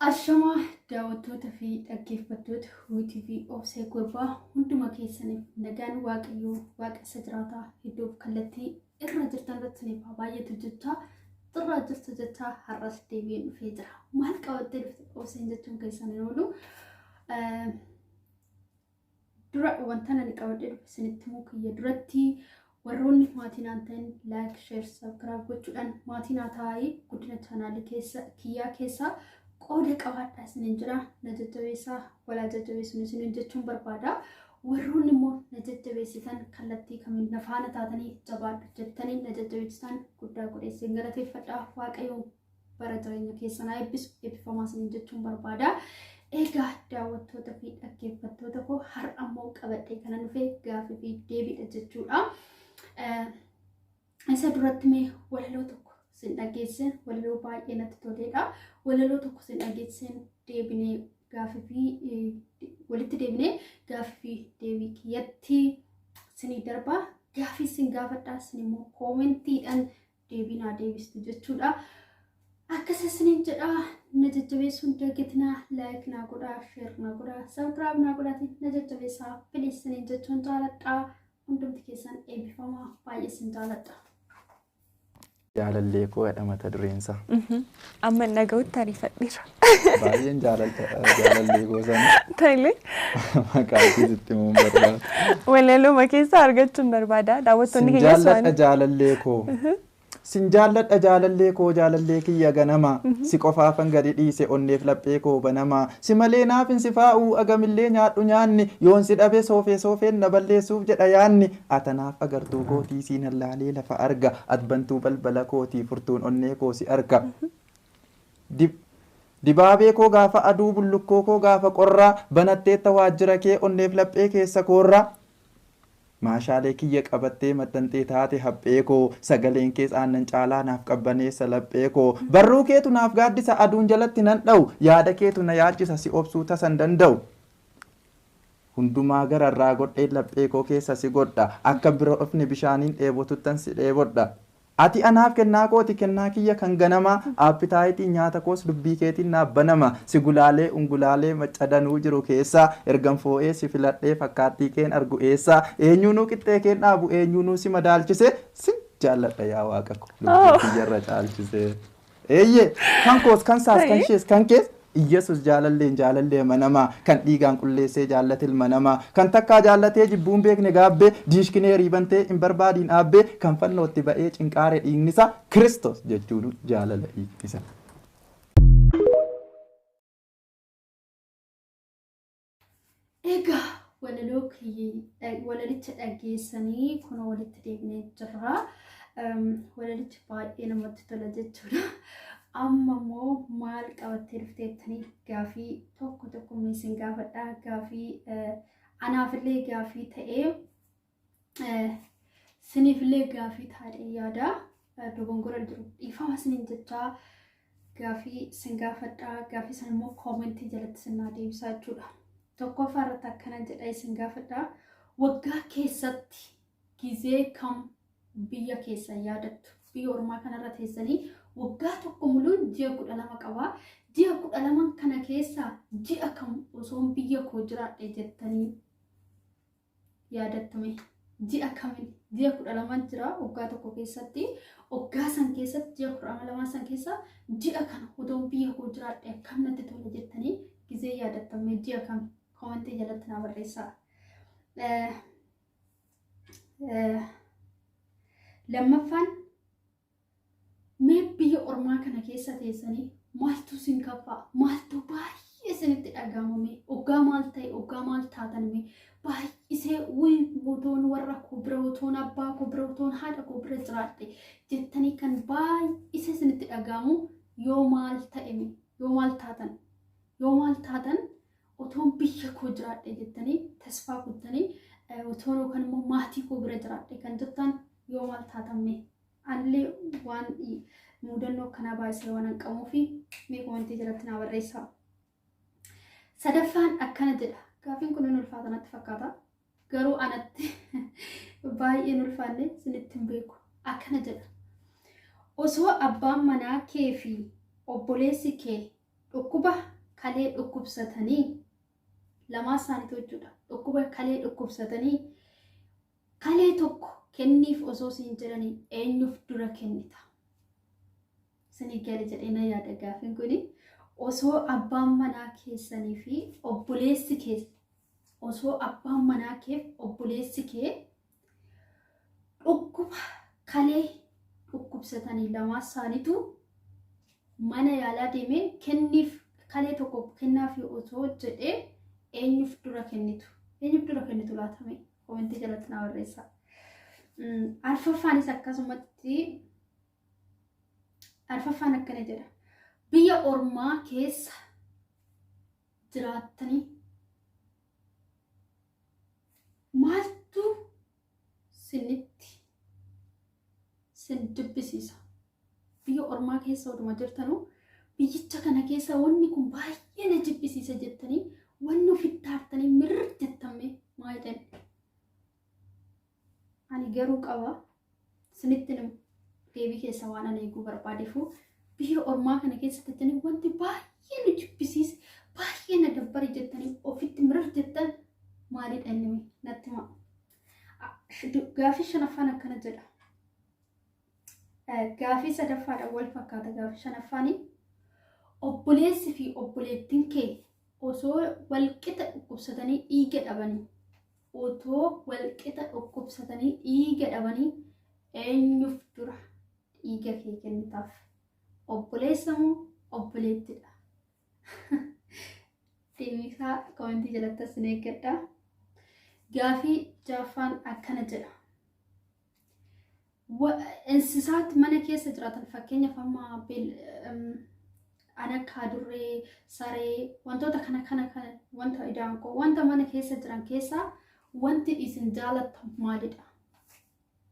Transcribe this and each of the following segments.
Ashamaa daawwattoota fi dhaggeeffattoota UTV Obsee Gurbaa hunduma keessaniif nagaan Waaqayyoo Waaqa isa jiraataa iddoof kallattii irra jirtan irratti isiniif haa baay'atu jechaa xirraa jirtu jechaa har'as deebi'een dhufee jira. Maal qabattee dhufte Obseen jechuun keessan hin oolu. Dura wanta ani qabadhee dhufe isinitti himuu kiyya duratti warroonni maatii naan ta'in like, share, subscribe gochuudhaan maatii naa ta'aa guddina chaanaalii keessa kiyyaa keessaa qooda qabaadhaa isiniin jira. Na jajjabeessaa walaa jajjabeessuun isiniin jechuun barbaada. Warroonni immoo na jajjabeessitan kallattii kamiin na faana taatanii jabaadhu jettanii na jajjabeessitan guddaa godhee isin galateeffadha. Waaqayyoon bara jireenya keessan haa eebbisu eebbifamaa isiniin jechuun barbaada. Egaa daawwattoota fi dhaggeeffattoota koo har'a immoo qabadhee kana dhufe gaaffii fi deebiidha jechuudha. Isa duratti mee walaloo tokko sin dhageesseen walaloo baay'ee natti toleedha. Walaloo tokko sin dhageesseen deebinee gaaffii fi walitti deebinee gaaffii fi deebii kiyyatti sinii darba. Gaaffii sin gaafadhaa sin immoo koomentiidhaan deebii naa deebistu jechuudha. Akkas isiniin jedha na jajjabeessuun dagatinaa like naa godhaa share naa godhaa subscribe naa godhaatiin na jajjabeessaa please isiniin jechuun jaaladha. Hundumti keessan eebbifamaa baay'ee isin jaaladha. Jaalallee koo jedha mata dureensaa. Amma dhaga'utti ariifadheera. Baay'een jaalalta jaalallee koo sana Tole. maqaa ishee sitti himuun barbaada. Walaluma keessaa argachuun barbaada. Daawwattoonni Sin keenyas jaalladha waan jaalallee koo. Sin jaalladha jaalallee koo jaalallee kiyya ganama. Si qofaafan gadi dhiise onneef laphee koo banama. Si malee naaf hin sifaa'uu agamillee nyaadhu nyaanni. Yoon si dhabe soofee soofeen na balleessuuf jedha yaanni. Atanaaf agartuu kootii siin hallaalee lafa arga. Adbantuu balbala kootii furtuun onnee koo si arga. Dibaabee koo gaafa aduu bullukkoo koo gaafa qorraa banatteetta waajjira kee onneef laphee keessa koorraa. Maashaalee kiyya qabattee maxxanxee taate haphee koo sagaleen kees aannan caalaa naaf qabbaneessa laphee koo barruu keetu naaf gaaddisa aduun jalatti nan dha'u yaada keetu na yaachisa si obsuu tasan danda'u. Hundumaa gararraa godhee laphee koo keessa si godha akka bira dhufni bishaaniin dheebotuttan si dheebodha. Ati anaaf kennaa kooti kennaa kiyya kan ganamaa aappitaayitii nyaata koos dubbii keetiin naaf banama si gulaalee ungulaalee maccadanuu jiru keessaa ergan foo'ee si filadhee fakkaattii keen argu eessaa eenyuunuu qixxee keen dhaabu eenyuunuu si madaalchise si jaalladha yaa waaqa ko lubbuu kiyyarra caalchise. Eeyyee kan koos kan saas kan ishees kan kees Iyyasuus jaalalleen jaalallee amanamaa kan dhiigaan qulleessee jaallate ilma namaa kan takkaa jaallatee jibbuun beekne gaabbee diishkinee riibantee hin barbaadiin dhaabbee kan fannootti ba'ee cinqaare dhiignisaa Kiristoos jechuun jaalala hiiknisa. Egaa walaloo walalicha dhageessanii kun walitti deebinee jirra. Walalichi baay'ee namatti tola jechuudha. Amma immoo maal qabattee dhufteettanii gaafii tokko tokko mee isin gaafadha. Gaafii anaafillee gaafii ta'ee siniifillee gaafii taadhee yaada. Dogongora jiru dhiifama isiniin jechaa gaafii isin gaafadha. Gaafii sana immoo koomentii jalatti isin naa deebisaa jechuudha. Tokkoffaa irratti akkana jedha isin gaafadha. Waggaa keessatti gizee kam biyya keessan yaadattu? Biyya ormaa kanarra teessanii waggaa tokko muluun ji'a 12 qaba. Ji'a 12 kana keessaa ji'a kam osoon biyya koo jiraadhe jettanii yaadattume? Ji'a kamin? Ji'a 12 jira waggaa tokko keessatti. Waggaa san keessatti ji'a 12 san keessa ji'a kana otoon biyya koo jiraadhe akkam natti tola jettanii gizee yaadattame ji'a kam? Koomentii jalatti naa barreessaa. Lammaffaan mee biyya ormaa kana keessa teessanii maaltu isin kaffaa? Maaltu baay'ee isinitti dhaga'amame? Oggaa maal ta'e? Oggaa maal taatan mee? Baay'isee wuy otoon warra koo bira, otoon abbaa koo bira, otoon haadha koo bira jiraadhe jettanii kan baay'isee isinitti dhaga'amu yoo maal ta'e mee? Yoo maal taatan? Yoo maal taatan otoon biyya koo jiraadhe jettanii tasfaa kuttanii otoon yookaan immoo maatii koo bira jiraadhe kan jettan yoo maal taatan mee? Anillee waan mudannoo akkanaa baay'isee waan hin qabuufi mee komentii jalatti naa barreessaa. Sadaffaan akkana jedha. Gaaffiin kun hin ulfaata natti fakkaata. Garuu anatti baay'ee hin ulfaanne isinitti hin beeku. Akkana jedha. Osoo abbaan manaa kee fi obboleessi kee dhukkuba kalee dhukkubsatanii, lamaa isaaniitu jechuudha, dhukkuba kalee dhukkubsatanii kalee tokko kenniif osoo siin jedhanii eenyuuf dura kennita? Isinii gale jedhee na yaada gaafiin kuni. Osoo abbaan manaa keessanii fi obboleessi kee, osoo abbaan manaa keef obboleessi kee dhukkuba kalee dhukkubsatanii lamaa isaaniitu mana yaalaa deemee kenniif, kalee tokko kennaaf osoo jedhee eenyuuf dura kennitu? Eenyuuf dura kennitu laatame? Komentii jalatti na barreessaa. Arfaffaanis akkasumatti, arfaffaan akkana jedha. Biyya ormaa keessa jiraattanii maaltu sinitti sin jibbisiisa? Biyya ormaa keessa oduma jirtanuu biyyicha kana keessa wanni kun baay'ee na jibbisiisa jettanii wanni ofitti aartanii mirr jettame maal jedhan? Ani garuu qaba, isinitti himu, deebii keessa waan ani eeguu barbaadeefu, biyya ormaa kana keessa jettanii wanti baay'ee nu jibbisiise, baay'ee na dabbare jettanii ofitti mirr jettan maalidha inni? Natti hima. Gaafii shanaffaan akkana jedha. Gaafii sadaffaadha wal fakkaata gaafii shanaffaanii. Obboleessi fi obboleettiin kee osoo walqixa dhukkubsatanii dhiiga dhabanii, otoo walqixa dhukkubsatanii dhiiga dhabanii eenyuuf dura dhiiga kee kennitaaf? Obboleessa moo obboleettidha? Deebiisaa komentii jalatti as eeggadha. Gaafii jaaffaan akkana jedha. Insisaat mana keessa jiraatan, fakkeenyaaf amma an akka adurree, saree, wantoota kana kana kana, wanta idaankoo, wanta mana keessa jiran keessaa wanti isin jaalattan maalidha?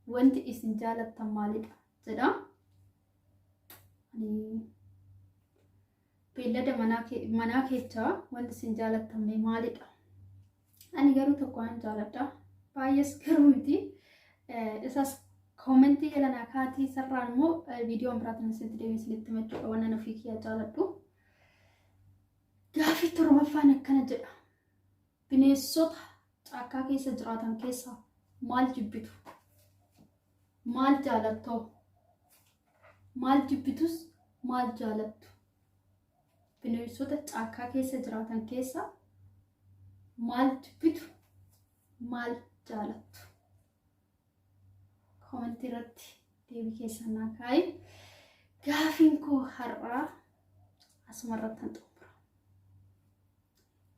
Wanti isin jaalattan maalidha jedha. Ani beellada manaa keessaa wanti isin jaalattan maalidha? Ani garuu tokko waan jaaladha. Baay'ees garuu miti. Isas koomentii jala naa kaatii, sarraan immoo viidiyoon biraatiin isinitti deemee isinitti himachuudha waan ani ofii kiyyaa jaaladhu. Gaafii torbaffaan akkana jedha. Bineensota caakkaa keessa jiraatan keessaa maal jibbitu? Maal jaalattoo? Maal jibbitus, maal jaalattu? Bineensota caakkaa keessa jiraatan keessaa maal jibbitu? Maal jaalattu? Koomentii irratti deebii keessan naa kaa'i. Gaafiin koo har'aa asuma irratti hin xumura.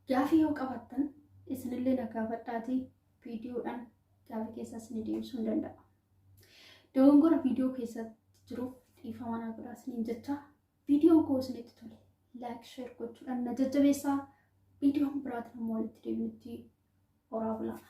Gaafii yoo qabaattan isinillee na gaafadhaatii viidiyoodhaan gaafii keessa isinii deebisuu hin danda'a. Dogongora viidiyoo keessatti jiruuf dhiifama naa godhaa isiniin jecha, viidiyoon koo isinitti tole like, share gochuudhaan na jajjabeessaa. Viidiyoon biraatiin immoo walitti deebinutti horaa bulaa.